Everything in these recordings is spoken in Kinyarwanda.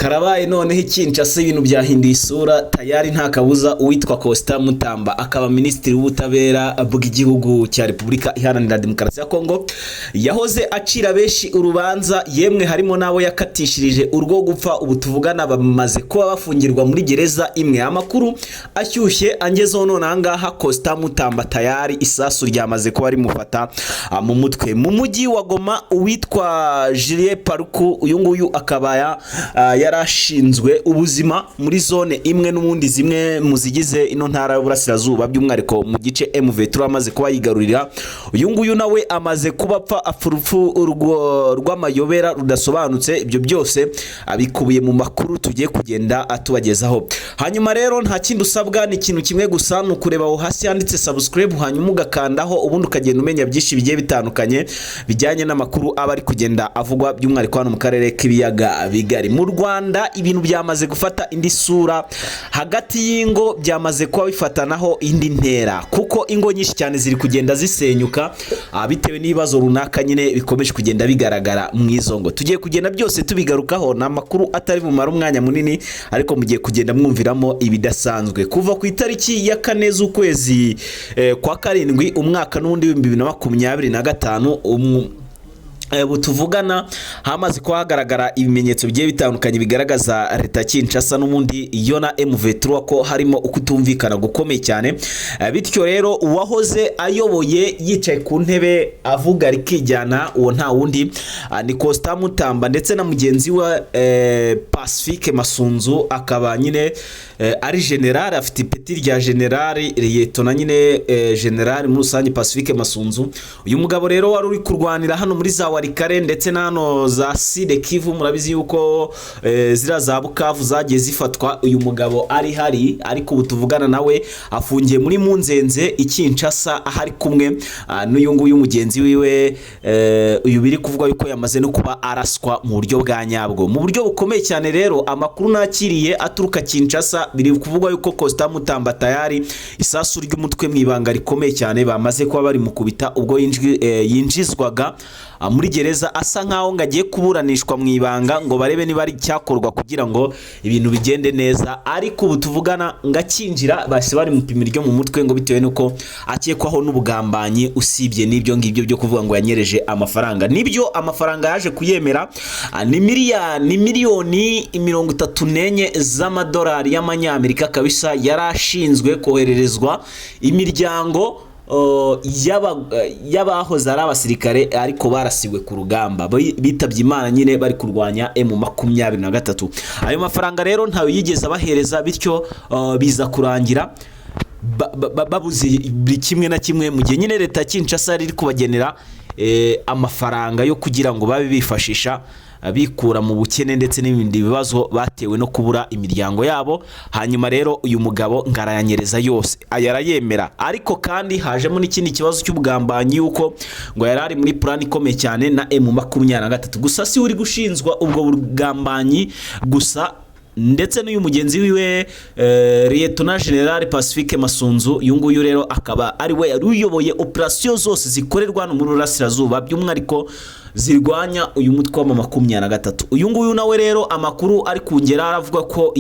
Karabaye noneho Kinshasa, ibintu byahinduye isura tayari, nta kabuza. Uwitwa Constant Mutamba, akaba minisitiri w'ubutabera bw'igihugu cya Repubulika Iharanira Demokarasi ya Kongo, yahoze acira benshi urubanza, yemwe harimo n'abo yakatishirije urwo gupfa, ubu tuvugana bamaze kuba bafungirwa muri gereza imwe. Amakuru ashyushye angezeho none aha ngaha, Constant Mutamba tayari isasu ryamaze kuba rimufata mu mutwe. Mu mujyi wa Goma, uwitwa Julien Paluku, uyu nguyu akaba yari ashinzwe ubuzima muri zone imwe n'ubundi zimwe mu zigize ino ntara y'Uburasirazuba, by'umwihariko mu gice M23 amaze kuba yigarurira, uyu nguyu nawe amaze kuba apfa, apfa urupfu rw'amayobera rudasobanutse. Ibyo byose abikubiye mu makuru tugiye kugenda atubagezaho. Hanyuma rero nta kindi usabwa, ni ikintu kimwe gusa, ni ukureba aho hasi handitse subscribe, hanyuma ugakandaho, ubundi ukagenda umenya byinshi bigiye bitandukanye bijyanye n'amakuru aba ari kugenda avugwa, by'umwihariko hano mu karere k'Ibiyaga Bigari. Mu Rwanda ibintu byamaze gufata indi sura, hagati y'ingo byamaze kuba bifatanaho indi ntera, kuko ingo nyinshi cyane ziri kugenda zisenyuka bitewe n'ibibazo runaka nyine bikomeje kugenda bigaragara mu izo ngo. Tugiye kugenda byose tubigarukaho, ni amakuru atari bumare umwanya munini, ariko mugiye kugenda mwumviramo ibidasanzwe. Kuva ku itariki ya 4 z'ukwezi kwa karindwi, umwaka n'ubundi w'2025, ubu tuvugana hamaze kuba hagaragara ibimenyetso bigiye bitandukanye bigaragaza leta ya Kinshasa n'ubundi iyo na M23 ko harimo ukutumvikana gukomeye cyane. Bityo rero uwahoze ayoboye yicaye ku ntebe avuga rikijyana, uwo nta wundi ni Constant Mutamba ndetse na mugenzi we Pacifique Masunzu, akaba nyine ari general, afite ipeti rya general liyetona nyine, general muri rusange Pacifique Masunzu. Uyu mugabo rero wari uri kurwanira hano muri za Walikale ndetse na hano za Sud Kivu, murabizi yuko ziriya za Bukavu zagiye zifatwa uyu mugabo ari hari, ariko ubu tuvugana nawe afungiye muri Munzenze i Kinshasa, aho ari kumwe n'uyu nguyu mugenzi wiwe, uyu biri kuvuga yuko yamaze no kuba araswa mu buryo bwa nyabwo, mu buryo bukomeye cyane. Rero amakuru nakiriye aturuka Kinshasa, biri kuvugwa yuko Constant Mutamba tayari isasu ry'umutwe mu ibanga rikomeye cyane bamaze kuba bari mukubita ubwo yinjizwaga muri gereza, asa nkaho ngo agiye kuburanishwa mu ibanga ngo barebe niba ari icyakorwa kugira ngo ibintu bigende neza. Ariko ubu tuvugana ngo akinjira bahise bari mupima iryo mu mutwe, ngo bitewe n'uko akekwaho n'ubugambanyi, usibye n'ibyo ngibyo byo kuvuga ngo yanyereje amafaranga. Nibyo, amafaranga yaje kuyemera, ni miliyoni 34 z'amadolari y'amanyamerika kabisa, yari ashinzwe kohererezwa imiryango y'abahoze ari abasirikare ariko barasiwe ku rugamba, bitabye Imana nyine bari kurwanya M23. Ayo mafaranga rero ntayo yigeze abahereza, bityo biza kurangira babuze buri kimwe na kimwe, mu gihe nyine leta ya Kinshasa yari iri kubagenera amafaranga yo kugira ngo babe bifashisha bikura mu bukene ndetse n'ibindi bibazo batewe no kubura imiryango yabo. Hanyuma rero uyu mugabo ngo arayanyereza yose, aya arayemera, ariko kandi hajemo n'ikindi kibazo cy'ubugambanyi, yuko ngo yari ari muri plan ikomeye cyane na M23. Gusa si uri gushinzwa ubwo bugambanyi gusa, ndetse n'uyu mugenzi wiwe Liyetona General Pacifique Masunzu. Uyu nguyu rero akaba ari we yari uyoboye operasiyo zose zikorerwa hano muri Burasirazuba, by'umwihariko zirwanya uyu mutwe wa 23. Uyu nguyu nawe rero amakuru ari kungera aravuga ko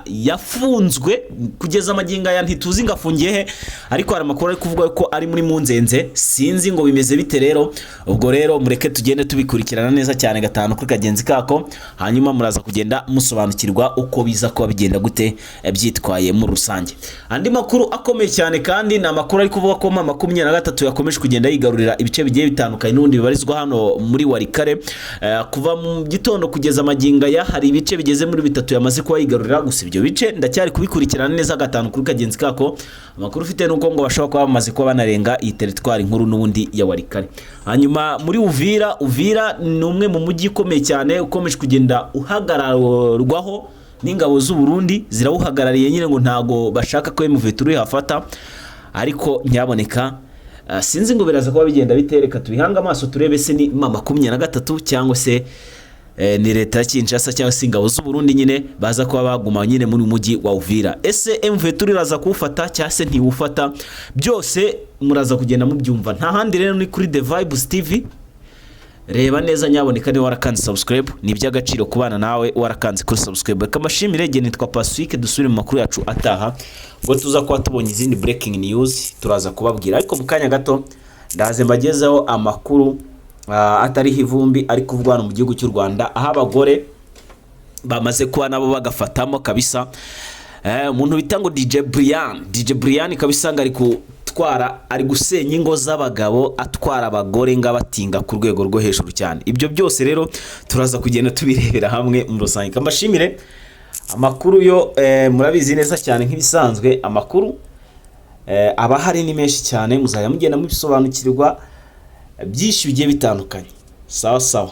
yafunzwe kugeza amagingo aya, ntituzi ngo afungiye he, ariko hari amakuru ari kuvuga ko ari muri Munzenze, sinzi ngo bimeze bite. Rero ubwo rero mureke tugende tubikurikirana neza cyane gatanu kuri kagenzi kako, hanyuma muraza kugenda musobanukirwa uko biza kuba bigenda gute, byitwaye muri rusange. Andi makuru akomeye cyane kandi ni amakuru ari kuvuga ko M23 yakomeje kugenda yigarurira ibice bigiye bitandukanye n'ubundi bibarizwa hano muri Walikale. Kuva mu gitondo kugeza amagingo aya hari ibice bigeze muri bitatu yamaze kuba yigarurira. Gusa ibyo bice ndacyari kubikurikirana neza gatanu kuri kagenzi kako. Amakuru ufite ni uko ngo bashobora kuba bamaze kuba banarenga iyi teritwari nkuru n'ubundi ya Walikale. Hanyuma muri Uvira, Uvira ni umwe mu mujyi ukomeye cyane ukomeje kugenda uhagararwaho n'ingabo z'u Burundi, zirawuhagarariye nyine, ngo ntago bashaka ko M23 ihafata. Ariko nyaboneka sinzi ngo biraza kuba bigenda bitereka, tubihange amaso turebe se ni M23 cyangwa se ni leta ya Kinshasa cyangwa se ingabo z'u Burundi nyine baza kuba baguma nyine muri mujyi wa Uvira. Ese M23 iraza kuwufata cyangwa se ntiwufata? Byose muraza kugenda mubyumva. Nta handi rero ni kuri The Vibes TV. Reba neza nyaboneka niba warakanze subscribe, ni iby'agaciro kubana nawe warakanze kuri subscribe. Reka mbashimire, igihe nitwa Pacifique. Dusubire mu makuru yacu ataha, ubwo tuza kuba tubonye izindi breaking news turaza kubabwira. Ariko mu kanya gato ndaze mbagezeho amakuru atariho ivumbi ari kuvugwa hano mu gihugu cy'u Rwanda, aho abagore bamaze kuba nabo bagafatamo kabisa. Umuntu bita ngo DJ Brian, DJ Brian kabisa ngo ari gutwara, ari gusenya ingo z'abagabo, atwara abagore ngo abatinga ku rwego rwo hejuru cyane. Ibyo byose rero turaza kugenda tubirebera hamwe mu rusange. Mbashimire. Amakuru yo murabizi neza cyane, nk'ibisanzwe amakuru aba ahari ni menshi cyane, muzajya mugenda mubisobanukirwa byinshi bigiye bitandukanye. Sawa sawa.